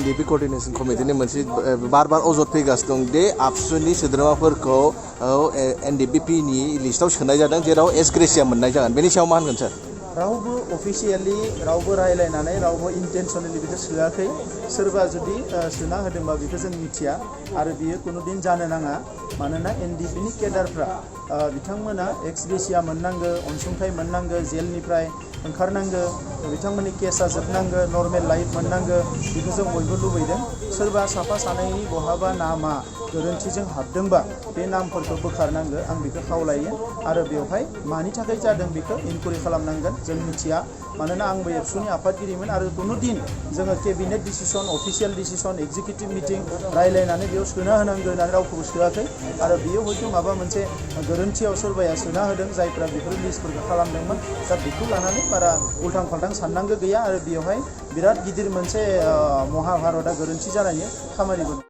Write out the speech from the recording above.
NDFB coordination कमिटिनि मोनसे बार अजद फैगासिनो दं दे आबसुनि सोद्रोमाफोरखौ NDFB नि लिस्टआव सोनाय जादों जेराव एस ग्रेसिया मोननाय जागोन बेनि सायाव मा होनगोन सार रावबो अफिसियेलि रावबो रायलायनानै रावबो इन्टेनसनेलि बेखौ सोआखै सोरबा जुदि सोना होदोंबा बेखौ जों मिथिया आरो बियो कुनु दिन जानो नाङा मानोना NDFB नि केडारफ्रा बिथांमोना एक्स ग्रेसिया मोननांगो अनसुंथाइ मोननांगो जेलनिफ्राय ओंखारनांगो बिथांमोननि केसा जोबनांगो नर्मेल लाइफ मोननांगो बेखौ जों बयबो लुबैदों सोरबा साफा सानैनि बहाबा नामा गोरोन्थिजों हाबदोंबा बे नामफोरखौ बोखारनांगो आं बेखौ खावलायो आरो बेवहाय मानि थाखाय जादों बेखौ इनकुवारि खालामनांगोन जों मिथिया मानोना आंबो एबसुनि आफादगिरिमोन आरो कुनु दिन जोङो cabinet decision official decision executive meeting रायलायनानै बेयाव सोना होनांगौ होननानै रावखौबो सोआखै आरो बेयो हयथ' माबा मोनसे गोरोन्थियाव सोरबाया सोना होदों जायफ्रा बेफोर लिस्टफोरखौ खालामदोंमोन दा बेखौ लानानै बारा उल्टां फाल्टां साननांगौ गैया आरो बेवहाय बिराद गिदिर मोनसे महाभारतआ गोरोन्थि जानायनि खामानिबो